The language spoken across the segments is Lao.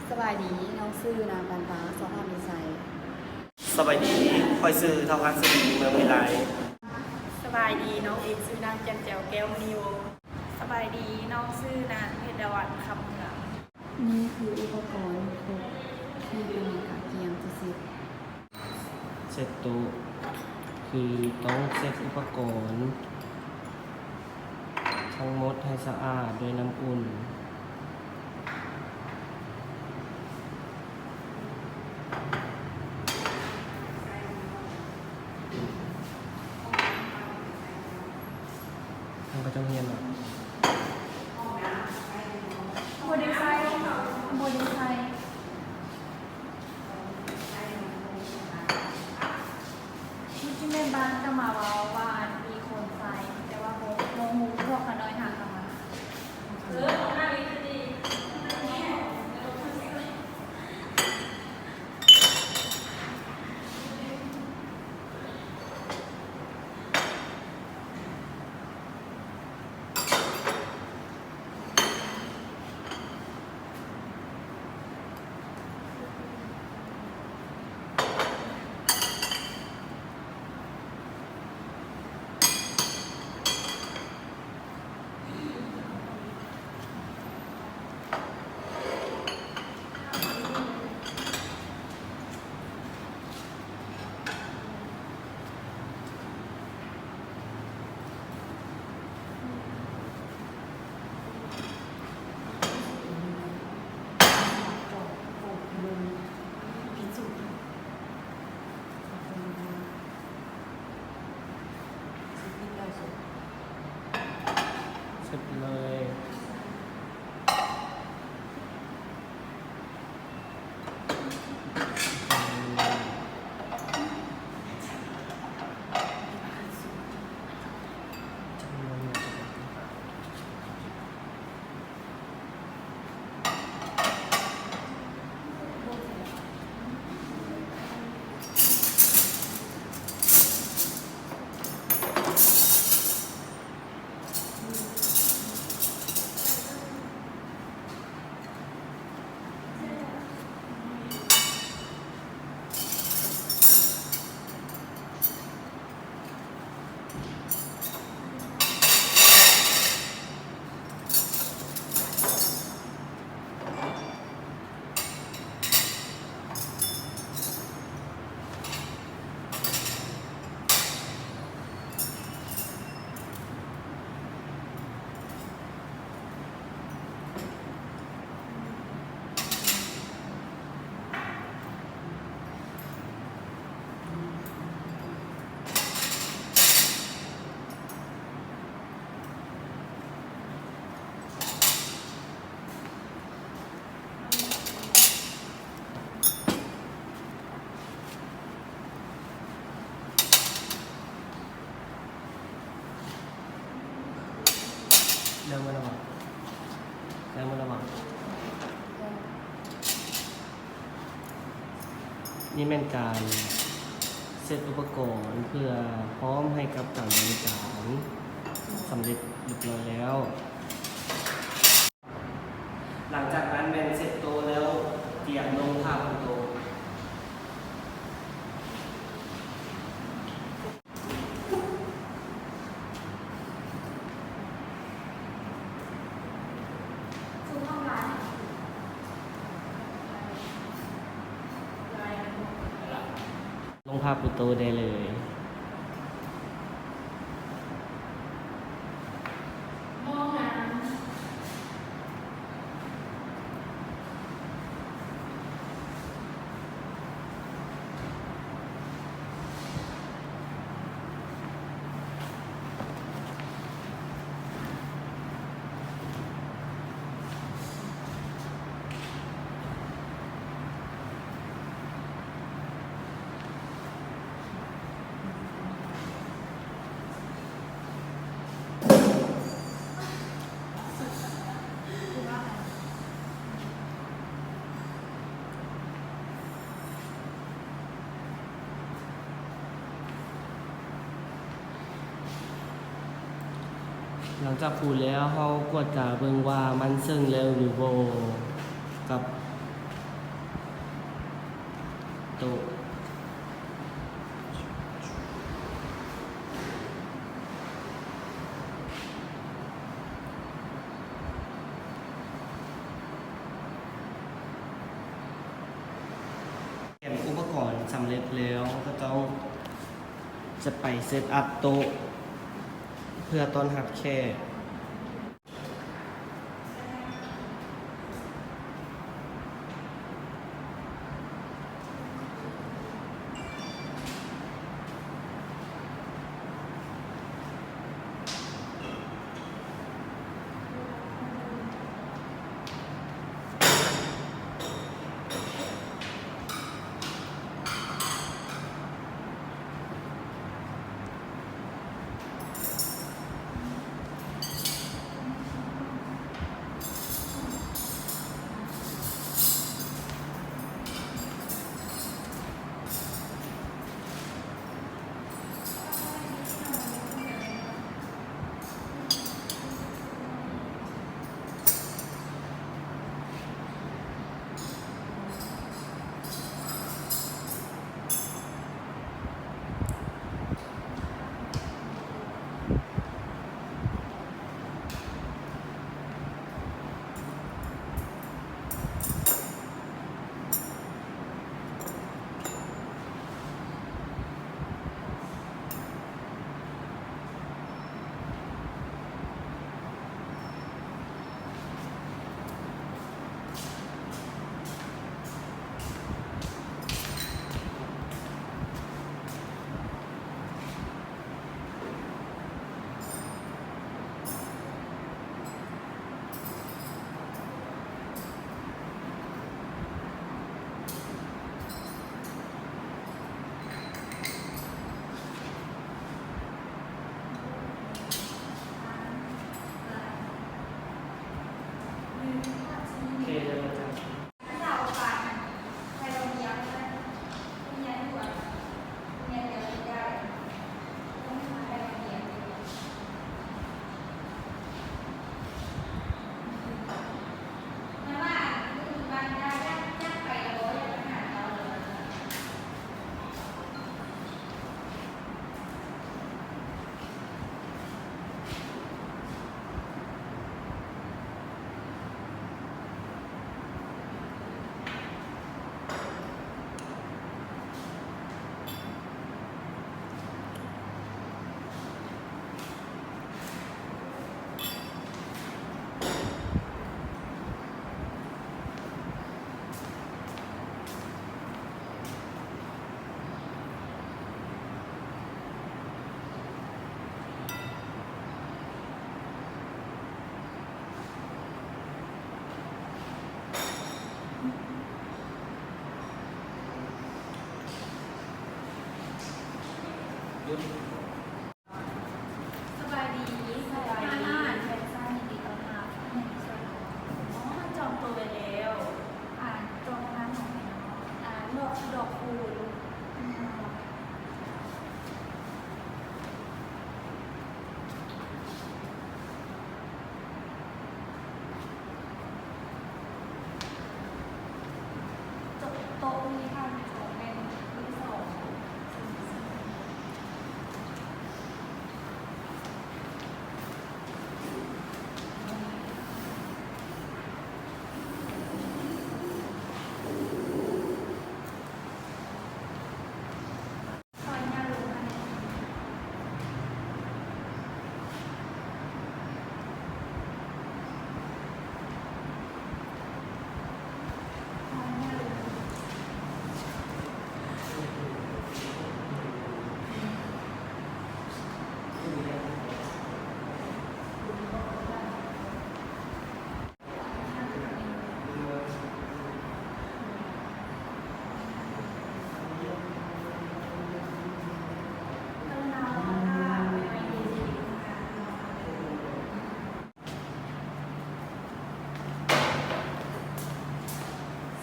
ສະບາຍດີ, ນ້ອງຊື່ນາງ ປັນປາ ສອບຖາມຢູ່ໃສ? ສະບາຍດີ, ຂ້ອຍຊື່ ທ້າວ ຫັດສະດີ ເມືອງວິໄລ. ສະບາຍດີ, ນ້ອງເອງຊື່ນາງ ຈັນແຈ່ວ ແກ້ວມະນີວົງ. ສະບາຍດີ, ນ້ອງຊື່ນາງ ເພັດດາວັນ ຄຳເມືອງ. ນີ້ຄືອຸປະກອນຄົບທີ່ກຳລັງກະກຽມຈະເຊັດ. ເຊັດໂຕະ ຄືຕ້ອງເຊັດອຸປະກອນທັງໝົດໃຫ້ສະອາດດ້ວຍນ້ຳອຸ່ນ. ທາງເຈົ້າຮຽນເນາະ. ບໍ່ໄດ້ໃສ່, ບໍ່ໄດ້ໃສ່. ເມື່ອກີ້ແມ່ບ້ານກະມາເວົ້າວ່າມີຄົນໃສ່, ແຕ່ວ່າບໍ່, ບໍ່ຮູ້, ພວກຂ້ານ້ອຍຫາກະມາ. ເສັດເລີຍ. ເລີ່ມແລ້ວບໍ່? ເລີ່ມແລ້ວບໍ່? ນີ້ແມ່ນການເຊັດອຸປະກອນເພື່ອພ້ອມໃຫ້ກັບການບໍລິການສຳເລັດຮຽບຮ້ອຍແລ້ວ. ຫຼັງຈາກນັ້ນແມ່ນເຊັດໂຕະແລ້ວ ກຽມລົງຜ້າປູໂຕະ. ລົງຜ້າປູໂຕະໄດ້ເລີຍ. ຫຼັງຈາກປູແລ້ວ ເຮົາກວດກາເບິ່ງວ່າມັນເຊິ່ງແລ້ວຫຼືບໍ່ ກັບ ໂຕະ ແກນອຸປະກອນສຳເລັດແລ້ວ ເຂົາເຈົ້າຈະໄປເຊັດອັບໂຕະ ເພື່ອຕ້ອນຮັບແຂກ. ສະບາຍດີ ສະບາຍດີ ແຟນຊັ້ນ ຍິນດີຕ້ອນຮັບ. ອໍ ຈອງໂຕະໄວ້ແລ້ວ. ອ່າ ຈອງງານຂອງແມ່ເນາະ. ອ່າ ດອກ ດອກຄູນ. ໂຕະ ໂຕະນີ້ ທ່ານຈອງແມ່ນເບີສອງ.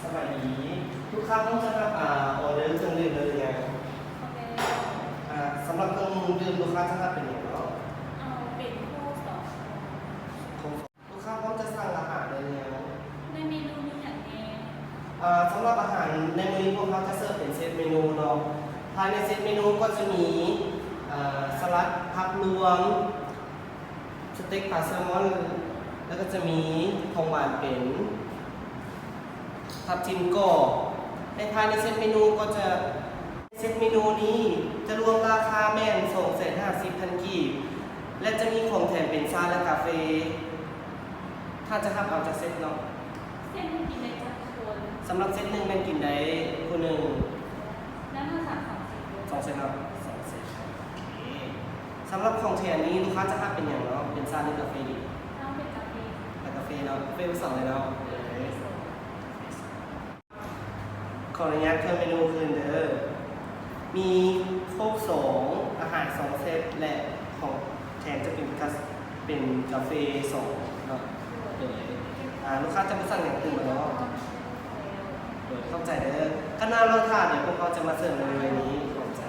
ສະບາຍດີ ລູກຄ້າພ້ອມຈະຮັບ ອາ ອໍເດີເຄື່ອງດື່ມແລ້ວຫຼືຍັງ? ພ້ອມແລ້ວ. ອາ ສຳລັບເຄື່ອງດື່ມ ລູກຄ້າຈະຮັບເປັນຫຍັງເນາະ? ເອົາເປັນໂຄກສອງ. ໂຄກ ລູກຄ້າພ້ອມຈະສັ່ງອາຫານແລ້ວຫຼືຍັງ? ໃນເມນູມີຫຍັງແດ່? ອ ເອີ່ ສຳລັບອາຫານໃນມື້ນີ້ ພວກເຮົາຈະເສີບເປັນເຊັດເມນູເນາະ. ພາຍໃນເຊັດເມນູກໍຈະມີ ເອີ່ ສະຫຼັດຜັກລວມ, ສະເຕັກປາແຊລມອນ ແລ້ວກໍຈະມີຂອງຫວານເປັນທັບທິມກອບ. ໃນພາຍໃນເຊັດເມນູກໍຈະ ເຊັດເມນູນີ້ຈະລວມລາຄາແມ່ນສອງແສນຫ້າສິບພັນກີບ ແລະ ຈະມີຂອງແຖມເປັນຊາ ແລະ ກາເຟ. ທ່ານຈະຮັບເອົາຈັກເຊັດເນາະ? ເຊັດໜຶ່ງກິນໄດ້ຈັກຄົນ? ສຳລັບເຊັດໜຶ່ງແມ່ນກິນໄດ້ຜູ້ໜຶ່ງ. ນັ້ນເຮົາສັ່ງສອງເຊັດເດີ. ສອງເຊັດເນາະ? ສອງເຊັດ. ໂອເຄ. ສຳລັບຂອງແຖມນີ້ລູກຄ້າຈະຮັບເປັນຫຍັງເນາະ? ເປັນຊາ ຫຼື ກາເຟດີ? ເອົາເປັນກາເຟ. ເອົາກາເຟເນາະ? ກາເຟເປັນສອງເລີຍເນາະ? ເອີ. ຂໍອະນຸຍາດທວນເມນູຄືນເດີ. ມີໂຄກສອງ, ອາຫານສອງເຊັດ ແລະ ຂອງແຖມຈະເປັນກາ ເປັນກາເຟສອງເນາະ. ໂດຍ ອ່າ ລູກຄ້າຈະບໍ່ສັ່ງຫຍັງຕື່ມແລ້ວເນາະ? ໂດຍ ຂອບໃຈເດີ. ຄະນະລໍຖ້າ ດຽວພວກເຮົາຈະມາເສີບໃນເວລານີ້. ຂອບໃຈ.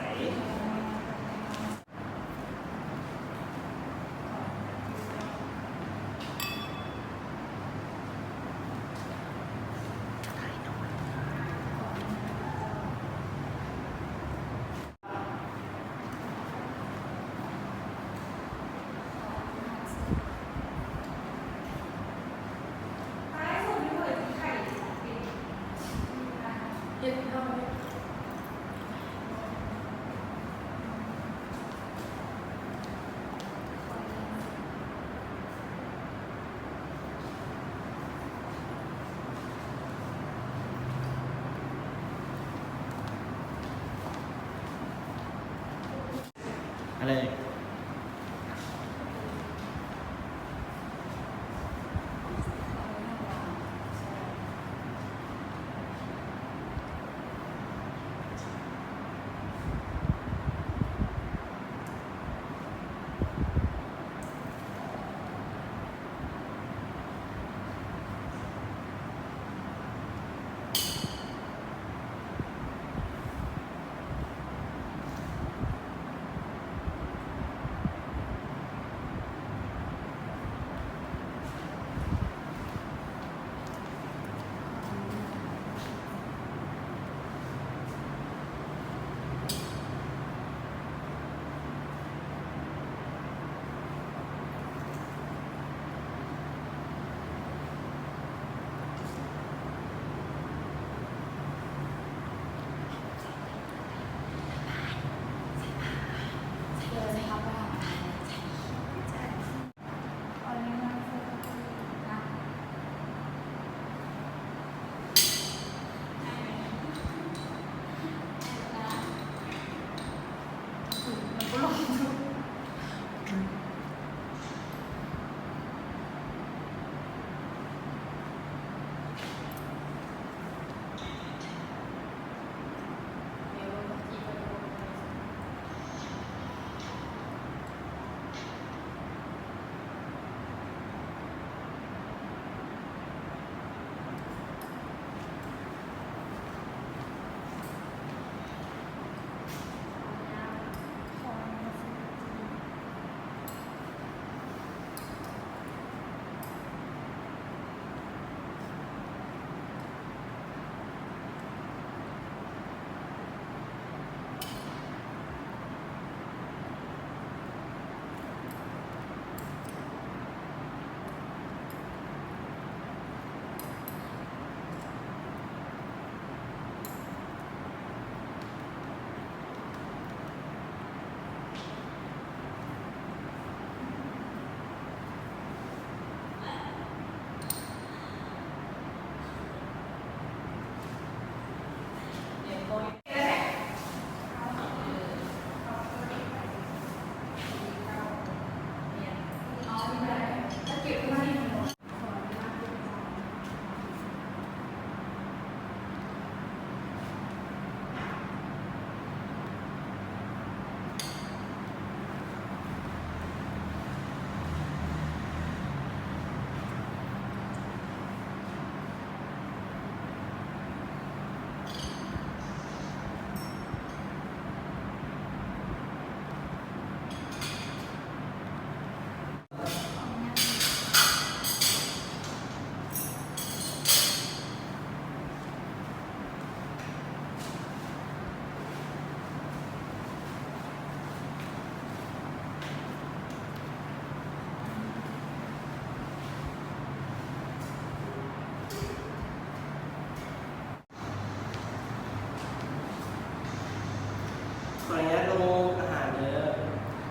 ຂໍອະນຸຍາດລົງອາຫານເດີ.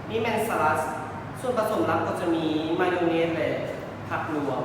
ນີ້ແມ່ນສະລັດ. ສ່ວນປະສົມຫຼັກກໍຈະມີມາໂຍເນສ ແລະ ຜັກລວມ.